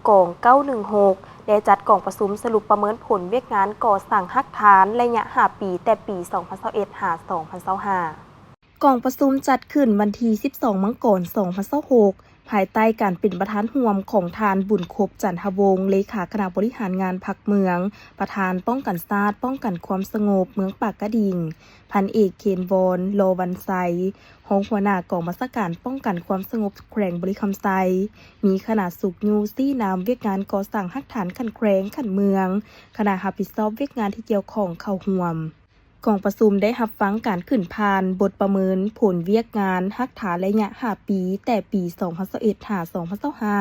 ກອງເກົ້າໜຶ່ງຫົກ ໄດ້ຈັດກອງປະຊຸມສະຫຼຸບປະເມີນຜົນວຽກງານກໍ່ສ້າງຮາກຖານໄລຍະຫ້າປີ ແຕ່ປີສອງພັນຊາວເອັດ ຫາ ສອງພັນຊາວຫ້າ. ກອງປະຊຸມຈັດຂຶ້ນວັນທີສິບສອງ ມັງກອນ ສອງພັນຊາວຫົກ ພາຍໃຕ້ການເປັນປະທານຮ່ວມຂອງທ່ານ ບຸນຄົບ ຈັນທະວົງ ເລຂາຄະນະບໍລິຫານງານພັກເມືອງ, ປະທານປ້ອງກັນຊາດ, ປ້ອງກັນຄວາມສະຫງົບເມືອງປາກກະດິງ, ພັນເອກ ເຄນວອນ ລໍວັນໄຊ ຮອງຫົວໜ້າກອງບັນຊາການປ້ອງກັນຄວາມສະຫງົບແຂວງບໍລິຄຳໄຊ, ມີຄະນະຊຸກຍູ້ຊີ້ນຳວຽກງານກໍ່ສ້າງຮາກຖານຂັ້ນແຂວງ, ຂັ້ນເມືອງ, ຄະນະຮັບຜິດຊອບວຽກງານທີ່ກ່ຽວຂ້ອງເຂົ້າຮ່ວມ. ກອງປະຊຸມໄດ້ຮັບຟັງການຂຶ້ນຜ່ານບົດປະເມີນຜົນວຽກງານຮາກຖານໄລຍະຫ້າປີ ແຕ່ປີສອງພັນຊາວເອັດ ຫາ ສອງພັນຊາວຫ້າ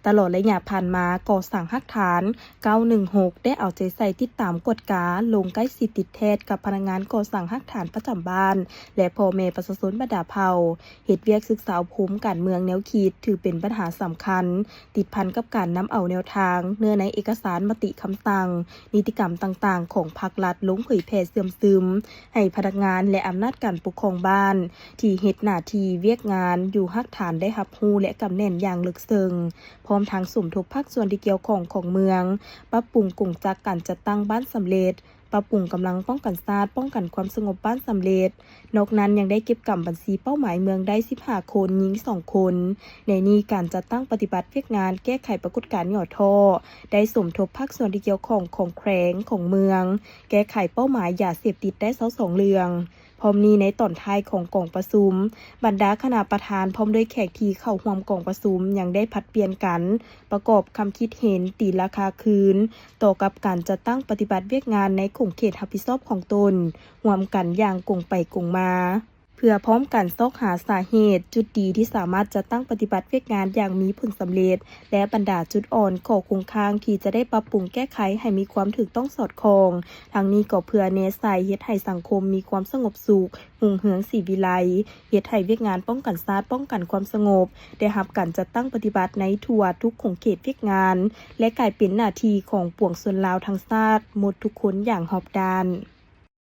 ຕະຫຼອດໄລຍະຜ່ານມາ, ກໍ່ສ້າງຮາກຖານ ເກົ້າໜຶ່ງຫົກ ໄດ້ເອົາໃຈໃສ່ຕິດຕາມກວດກາ, ລົງໃກ້ຊິດຕິດແທດກັບພະນັກງານກໍ່ສ້າງຮາກຖານປະຈຳບ້ານ ແລະ ພໍ່ແມ່ປະຊາຊົນບັນດາເຜົ່າ, ເຮັດວຽກສຶກສາອົບຮົມການເມືອງແນວຄິດ ຖືເປັນບັນຫາສຳຄັນ ຕິດພັນກັບການນຳເອົາແນວທາງ, ເນື້ອໃນເອກະສານ, ມະຕິຄຳສັ່ງ, ນິຕິກຳຕ່າງໆຂອງພັກລັດ ລົງເຜີຍແຜ່ເຊື່ອມຊຶມໃຫ້ພະນັກງານ ແລະ ອຳນາດການປົກຄອງບ້ານ ທີ່ເຮັດໜ້າທີ່ວຽກງານຢູ່ຮາກຖານໄດ້ຮັບຮູ້ ແລະ ກຳແໜ້ນຢ່າງເລິກເຊິ່ງ, ພ້ອມທັງສົມທົບພາກສ່ວນທີ່ກ່ຽວຂ້ອງຂອງເມືອງ, ປັບປຸງກົງຈັກການຈັດຕັ້ງບ້ານສຳເລັດ, ປັບປຸງກຳລັງປ້ອງກັນຊາດ, ປ້ອງກັນຄວາມສະຫງົບບ້ານສຳເລັດ. ນອກນັ້ນຍັງໄດ້ເກັບກຳບັນຊີເປົ້າໝາຍເມືອງໄດ້ສິບຫ້າຄົນ, ຍິງສອງຄົນ. ໃນນີ້ການຈັດຕັ້ງປະຕິບັດວຽກງານແກ້ໄຂປາກົດການຫຍໍ້ທໍ້ ໄດ້ສົມທົບພາກສ່ວນທີ່ກ່ຽວຂ້ອງຂອງແຂວງ, ຂອງເມືອງ, ແກ້ໄຂເປົ້າໝາຍຢາເສບຕິດໄດ້ຊາວສອງເລື່ອງ. ພ້ອມນີ້ໃນຕອນທ້າຍຂອງກອງປະຊຸມ, ບັນດາຄະນະປະທານພ້ອມດ້ວຍແຂກທີ່ເຂົ້າຮ່ວມກອງປະຊຸມຍັງໄດ້ຜັດປ່ຽນກັນປະກອບຄຳຄິດເຫັນຕີລາຄາຄືນ ຕໍ່ກັບການຈັດຕັ້ງປະຕິບັດວຽກງານໃນຂົງເຂດຮັບຜິດຊອບຂອງຕົນ ຮ່ວມກັນຢ່າງກົງໄປກົງມາ ເພື່ອພ້ອມກັນຊອກຫາສາເຫດ, ຈຸດດີທີ່ສາມາດຈັດຕັ້ງປະຕິບັດວຽກງານຢ່າງມີຜົນສຳເລັດ ແລະ ບັນດາຈຸດອ່ອນ, ຂໍ້ຄົງຄ້າງທີ່ຈະໄດ້ປັບປຸງແກ້ໄຂໃຫ້ມີຄວາມຖືກຕ້ອງສອດຄ່ອງ. ທັງນີ້ກໍເພື່ອແນໃສ່ເຮັດໃຫ້ສັງຄົມມີຄວາມສະຫງົບສຸກ, ຮຸ່ງເຮືອງສີວິໄລ, ເຮັດໃຫ້ວຽກງານປ້ອງກັນຊາດ, ປ້ອງກັນຄວາມສະຫງົບ ໄດ້ຮັບການຈັດຕັ້ງປະຕິບັດໃນທົ່ວທຸກຂົງເຂດວຽກງານ ແລະ ກາຍເປັນໜ້າທີ່ຂອງປວງຊົນລາວທັງຊາດໝົດທຸກຄົນຢ່າງຮອບດ້ານ.